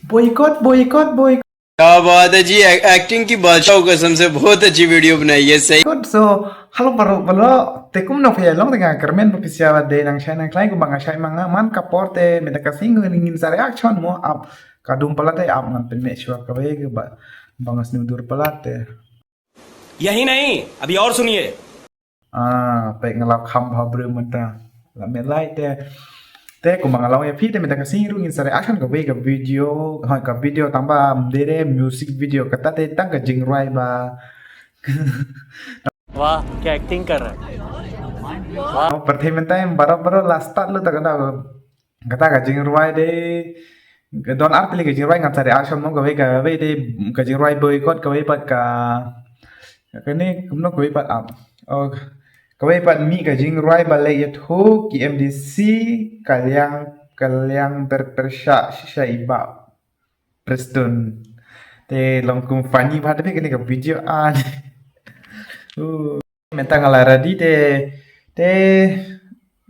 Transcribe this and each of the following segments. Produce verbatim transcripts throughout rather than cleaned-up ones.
Boycott, boycott, boycott. क्या बात है जी, एक्टिंग की बादशाह कसम से बहुत अच्छी वीडियो बनाई है सही। Good, so, hello baroh baroh, te kumno phi ïa long? Te nga kyrmen ba phi sa ïa dei nang shai nang khlaiñ kumba nga shai ma nga man ka por te mynta ka sngi ngin sa reaction mo ap ka dum palat te ap ngan pynmih shuwa kawei kaba ba nga sniew dur palat te. यही नहीं, अभी और सुनिए। Ah, peit nga la kham bha briew mynta. La mih lai te. Te kumba nga la ong ïa phi te mynta ka sngi ruh ngin sa reaction kawei ka video, hoi ka video tang ba ym dei re music video kata te tang ka jingrwai ba. वाह, क्या एक्टिंग कर रहा है। वाह। Oh, pyrthei mynta em baroh baroh la start lut ta kata. Kata ka jingrwai dei ka don ar tylli ka jingrwai ngan sa reaction mo kawei kawei dei ka jingrwai boycott kawei pat ka kane kumno kawei pat ap. Oh, kawei pat mih ka jingrwai ba leh ïathuh ki M D C ka liang ka liang ber pyrshah shisha i Bah Prestone. Te long kum funny bha te kane ka video an. Uh. Mynta nga la ready te, te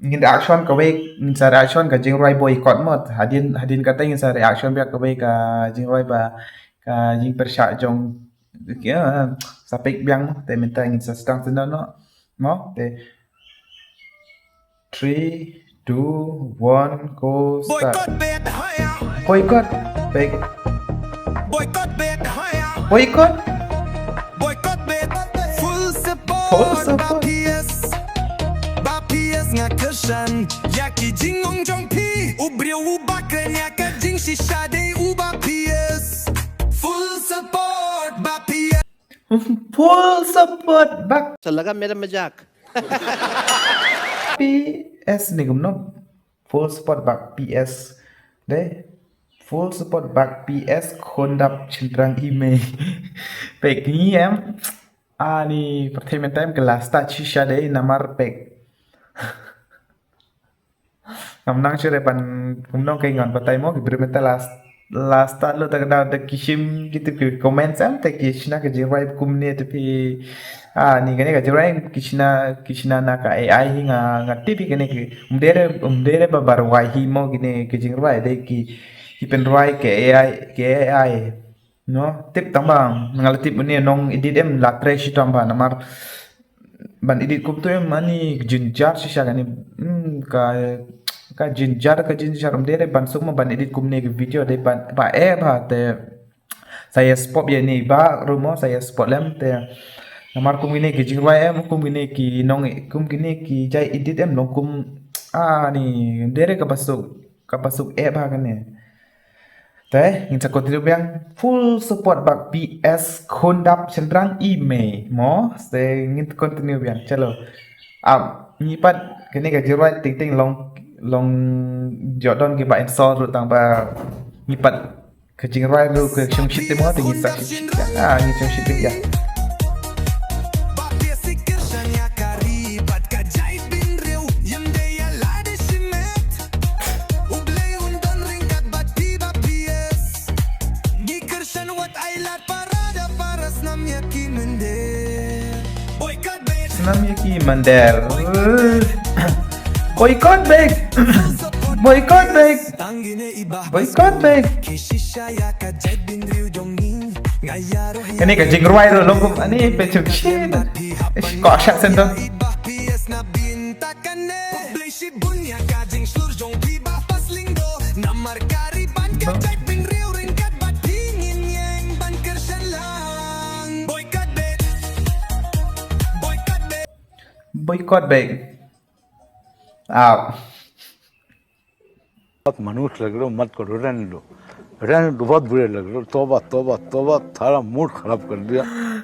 ngin reaction kawei, ngin sa reaction ka jingrwai boycott mo. Hadien, hadien kata ngin sa reaction biang kawei ka jingrwai ba ka jingpyrshah jong, ya, sa peit biang mo. Te mynta ngin sa sdang sdang no. Mo, te three, two, one, go, start. Boycott bad haya. Boycott bad. Boycott bad haya. Boycott. Boycott bad. Full support. Full support. Ba P S. Ba P S nga kyrshan ïa ki jingong jong phi. U briew uba kren ïa ka jingshisha dei u Bah P S. Full support Bah P S. Full support Bah. Sa laga mera majak. P S ni kumno. Full support Bah P S. Dei. Full support Bah P S khun dap chynrang i mei. Peit ngi em. Ani pyrthei mynta em ka la start shisha dei namar peit. Ngam nang shuh re ban kumno ka ngan batai mo ki briew mynta la start lut ta ka daw da ki shim ki tip ki comment sam te ki shna ka jingrwai kumne te phi. Ah, ni kane ka jingrwai ki shna ki shna na ka A I hi nga nga tip hi kane ki um dei re um dei re ba ba rwai hi mo kine ki jingrwai dei ki ki pynrwai ka A I ka A I. No, tip tang ba nga la tip une nong edit em la trei shi tang ba namar ban edit kumtu em ani jynjar shisha kane. Hmm, ka ka jynjar ka jynjar um dei re ban suk mo ban edit kumne ki video dei ban ba eh ba te sa ïa spot ïa ni ba ruh mo sa ïa spot lem te namar kum kine ki jingrwai em kum kine ki nong kum kine ki jai edit em long kum ani um dei re ka ba suk ka ba suk eh ba kane. Te ngin sa continue biang full support Bah P S khun dap chynrang i mei mo. Te ngin continue biang chalo. Am ngi pat kane ka jingrwai ting ting long long jodon ki ba insult ruh tang ba ngi pat ka jingrwai ruh ka shong shit te mo te ngi sa shit. Ah ngi shong shit biang. Ba P S i kyrshan ïa ka ri bad ka jaitbynriew ym dei ïa lade shimet. U Blei un don ryngkat bad phi Bah P S. Ngi kyrshan wat ai lad para da para snam ïa ki mynder. Boycott bad. Snam ïa ki mynder. Boycott bad. Boycott bad. Boycott bad. Kane ka jingrwai ruh long kum ani pynshong shin. Ish, ko shat sendon. Boycott bad. Ah. मत मनुष्य लग रहे हो, मत करो, रहने दो, रहने दो, बहुत बुरे लग रहे हो। तौबा, तौबा, तौबा, सारा मूड खराब कर दिया।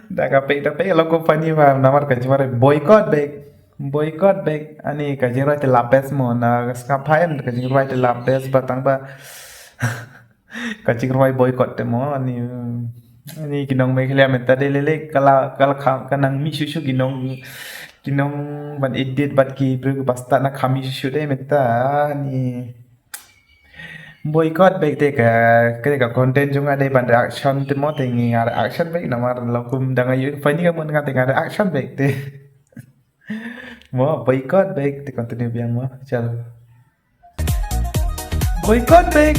Da ka peit da peit long kum funny ba namar ka jingrwai boycott bad. Boycott bad. Ani ka jingrwai te la best mo na ka sngap phain ka jingrwai te la best ba tang ba ka jingrwai boycott te mo ani. Ani ki nong Meghalaya mynta dei lele ka la ka la ka nang mih shuh shuh ki nong ki nong ban edit bad ki briew ba start na ka mih shuh shuh dei mynta ani. Boycott bad te ka ka ka content jong nga dei ban reaction te mo te ngi nga reaction bad namar long kum da nga ïoh funny ka mon nga te nga reaction bad te. Mo boycott bad te continue biang mo chalo. Boycott bad.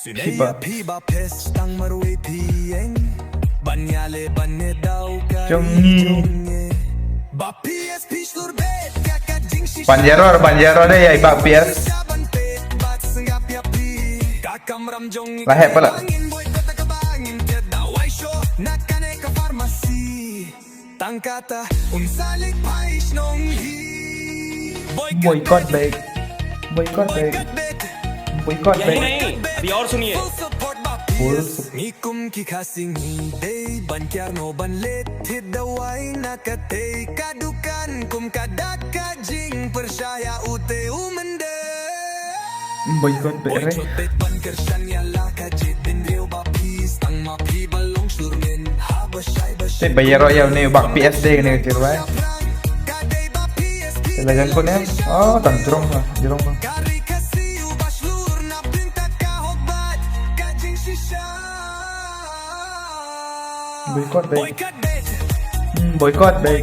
Phi ba. Phi ba pes tang marwei phi eng. Ban ïa le ban ne daw ka jong ngi. Jong ngi. Ba P S phi shlur bet ka ka jing shisha. Ban ïaroh, ban ïaroh de ïa i Bah P S. Ban pet bat sngap ïa phi. Ka kamram jong ngi. La heh pala. Ngin boi kata ka ba ngin te dawai sho na kane ka pharmacy. Tang kata un sa leit phai shnong hi. Boycott bek. Boycott bek. Boycott bek. यही नहीं, अभी और सुनिए। Full support Bah P S. Ngi kum ki Khasi ngi dei ban kiar noh ban leit thied dawai na katei ka dukan kum ka dak ka jingpyrshah ïa u te u mynder. Boycott bek re. Boycott bek ban kyrshan ïa la ka jied bynriew Bah P S tang ma phi ba long shlur men ha ba shai ba shai. Te ba ïaroh ïa une u Bah P S de kane ka jingrwai. Ka dei Bah P S. Te la jan kut em? Oh, tang jrong ba, jrong ba. Ka ri Khasi u ba shlur na bynta ka hok bad ka jingshisha. Boycott bek. Boycott bek. Hmm, boycott bek.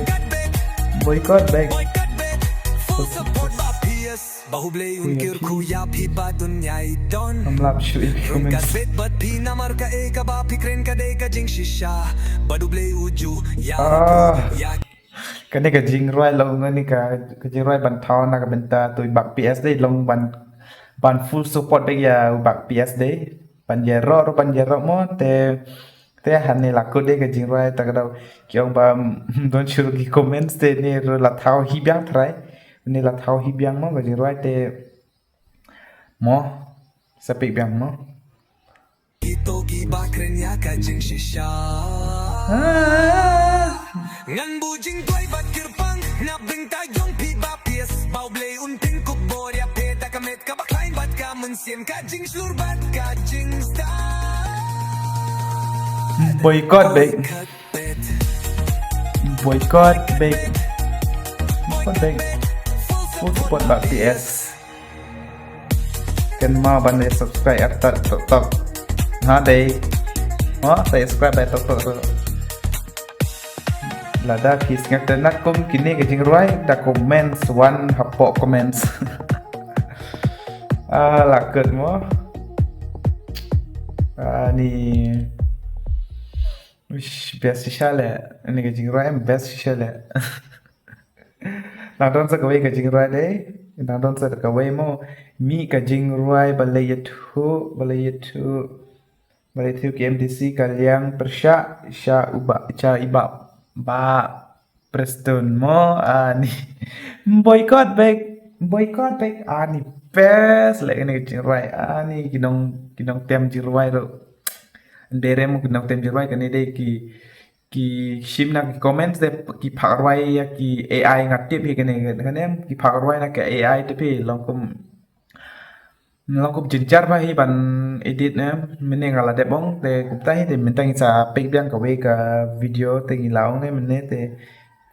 Boycott bek. Boycott bek. Full support Bah P S. Ba U Blei un kyrkhu ïa phi ba dunya i don. Ngam lap shuh ïa ki comments. Rung ka bet bad phi namar kaei kaba phi kren ka dei ka jingshisha. Bad U Blei u ju ïa. Ah. Ïa. Kane ka jingrwai long kane ka, ka jingrwai ban thaw na ka bynta to i Bah P S de long ban, ban full support bek ïa u Bah P S de. Ban ïaroh ruh ban ïaroh mo te, te hangne la kut de ka jingrwai ta ka daw ki ong ba, mm, don shuh ki comments te ne ruh la thaw hi biang trai. Ne la thaw hi biang mo ka jingrwai te mo sa peit biang mo. Kito kiba kren ïa ka jingshisha. Ah. Ngan buh jingduwai bad kyrpang na bynta jong phi Bah P S ba U Blei un pynkup bor ïa phi da ka met kaba khlaiñ bad ka mynsiem ka jingshlur bad ka jingstad. Boycott bek. Boycott bek. Boycott bek. Full support Bah P S. Kynmaw ban dei subscribe artat tok tok. Ha dei. Ha, subscribe bai tok tok. Lada phi sngewtynnat kum kine ki jingrwai da comments wan hapoh comments. Ah, la kut mo. Ah, ni. Uish, best shisha leh. Ni ka jingrwai em best shisha leh. Nang don sa kawei ka jingrwai dei. Nang don sa kawei mo. Mih ka jingrwai ba la ïathuh, ba la ïathuh. Ba la ïathuh ki M D C ka liang pyrshah sha u Bah, sha i Bah, Bah Prestone mo, ani. Boycott bek, boycott bek, ani best leh kane ka jingrwai, ani ki nong, ki nongtem jingrwai ruh. Dei re mo ki nongtem jingrwai kane dei ki, ki shim na ki comments de ki phah rwai ïa ki A I nga tip hi kane, kane ki phah rwai na ki A I te phi long kum Long kum jynjar ba hi ban edit ne, mynne nga la dep ong, te kumta hi te mynta ngi sa peit biang kawei ka video te ngi la ong ne mynne te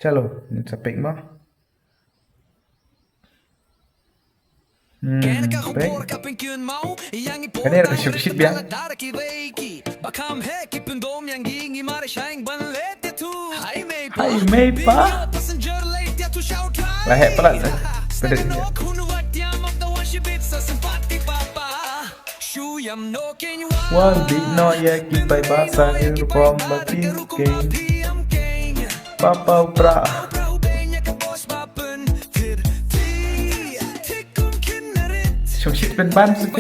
chalo, ngi sa peit mo. Hmm, peit. Kane ka shukshit biang. Hai mei pa. La heh palat. Pyndet ïa. Wan bit no ïa ki pai ba sa ki rukom ba ki keng. Ba pau pra. Shong shit pynban suk.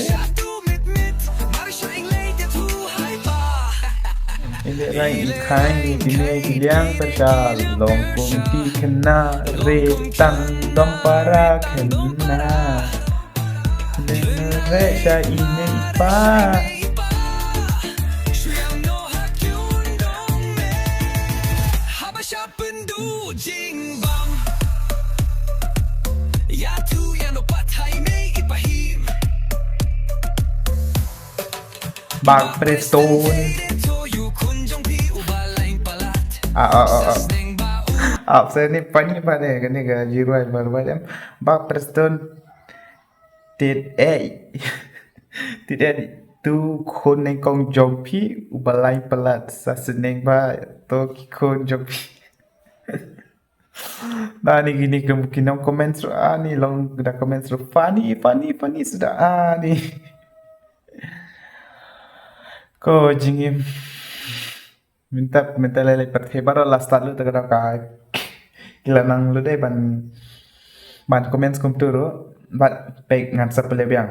Ine lai i khai ine ki liang pyrshah long kum ki khynnah re tang dong para khynnah. Ine re sha ine i pa. Haba sha pynduh jingbam. Ïa tu ïa no pat hai mei i pa him. Bah Prestone. Ah, ah, ah, ah. Ah, sa ni pani pani kane ka jirai bar bar em. Bah Prestone. Tit ei. Tit ei tu khun nyngkong jong phi uba lai palat sa sneng ba to ki khun jong phi. Nani kini ki nong comments ruh ani long da comments ruh funny funny funny suda ani. Ko jingim. Mynta mynta lei lei pat he baroh la start lut ta ka dau ka. Ki la nang lut dei ban ban comments kumtu ruh. Bad pek ngan sa pule biang.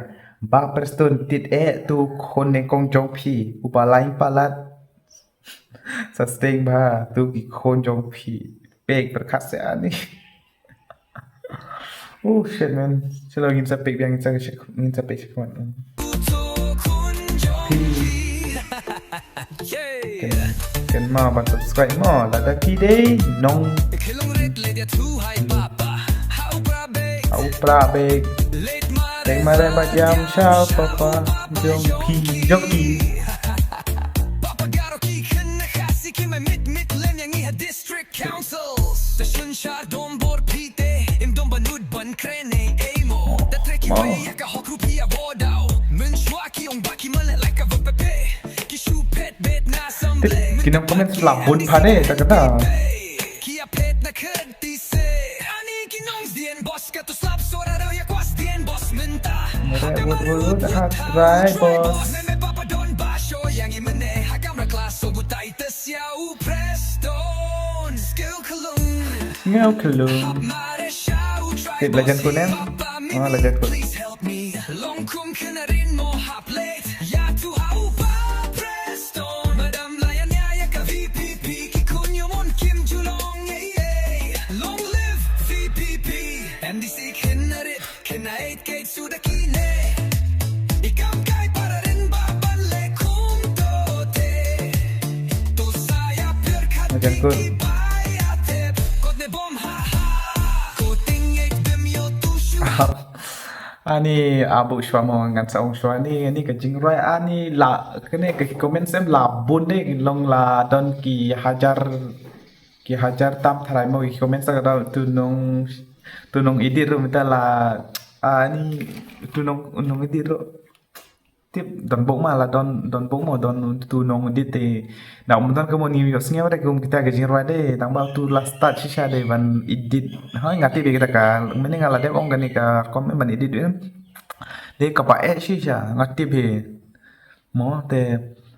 Bah Prestone, tit eh tu khun nyngkong jong phi uba lain palat. Sa steng bha tu ki khun jong phi. Pek pyrkhat se ani. Oh shit man. Chalo ngin sa pek biang, ngin sa ngin sa pek shikmat. Phi. Kan kan ma ban subscribe mo lada phi dei nong. Au pra bek. Teng mare ba jam shau papa jong phi jong phi. Councils. Da shun shar dom bor phi te, im dom banud ban kren ei ei mo. Da trek ki mo. Bai ya ka hok rupi ya bodau. Mun shwa ki ong baki malet like a vapepe. Ki shu pet bet na samble. Ki nong comment la bun pha de, ta kata. Ki ya pet na kyrti se. Ani ki nong dien boss ka tu slap sora da ya kwas dien boss mynta. Mare wut wut wut hat try boss. Me me papa don ba sho yang i mene ha kamra class so butai. Ngau klung. Tip lajan kunem. Oh, lajan kun. Majan kut. Ani abu shwa mo ngan sa ong shwa ni, ani ka jingrwai ani la kane ka comment sem la bun de long la don ki hajar ki hajar tam tharai mo ki comment sa ka dau tu nong tu nong edit ruh mynta la ani tu nong nong edit ruh. Tip don bok ma la don don bok mo don tu nong edit te. Na um don ka mo ni yo sngew re kum kita ka jingrwai de tang ba tu la start shisha de ban edit. Ha nga tip kita ka mene nga la dep ong kane ka comment ban edit de. De ka ba eh shisha nga tip he. Mo te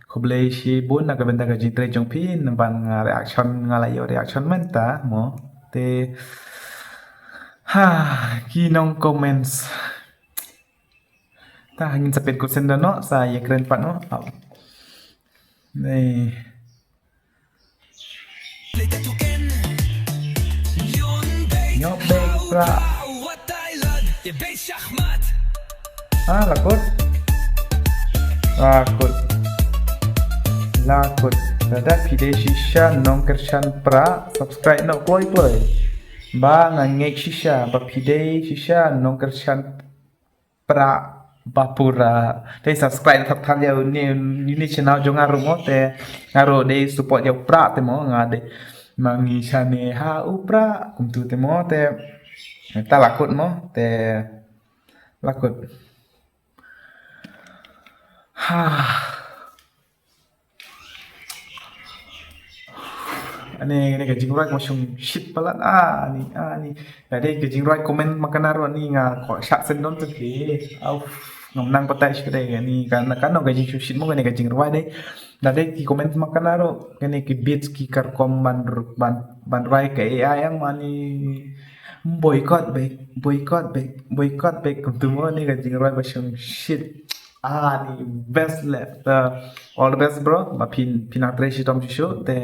khublei shibun na ka bynta ka jingtrei jong phi ban nga reaction nga la ïoh reaction mynta mo te ha ki nong comments. Ta ngin sa pet ko senda no sa ïa kren pat no. Nei. Nyok bek pra. Ah, lakut. Lakut. Lakut. Lada phi dei shisha nongkyrshan pra, subscribe noh kloi kloi. Ba nga ngeit shisha ba phi dei shisha nongkyrshan pra ba pura. Te subscribe thap thap ïa une une channel jong nga ruh mo te nga ruh dei support ïa u pra te mo nga dei mangi shane ha u pra kumtu te mo te ta lakut mo te lakut. Ha. Ani ani ka jingrwai ko shong shit palat ani ani. Lada ka jingrwai comment ma kane ruh ani nga ko shah sendon te ki. Au ngam nang patai shi dei ani kan kan ka jingshong shit mo kane ka jingrwai dei. Lada ki comment ma kane ruh kane ki beats ki kar kom ban ban ban rwai ka A I ang mani boycott back boycott back boycott back kumtu mo ani ka jingrwai ba shong shit. Ani best leh. All the best bro. Ba phin phin nang trei shitom shisha te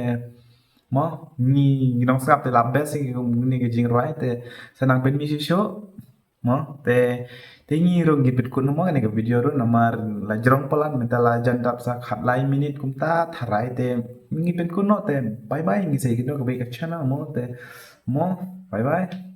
mo ngi ngi nong sngap te la best ngi ngi ka jingrwai te sa nang pynmih shisha mo te te ngi ruh ngi pynkut noh mo kane ka video ruh namar la jrong palat mynta la jan dap sa khatlai minit kumta tharai te ngi pynkut noh te bye bye ngi sa ïakynduh kawei ka channel mo te mo bye bye.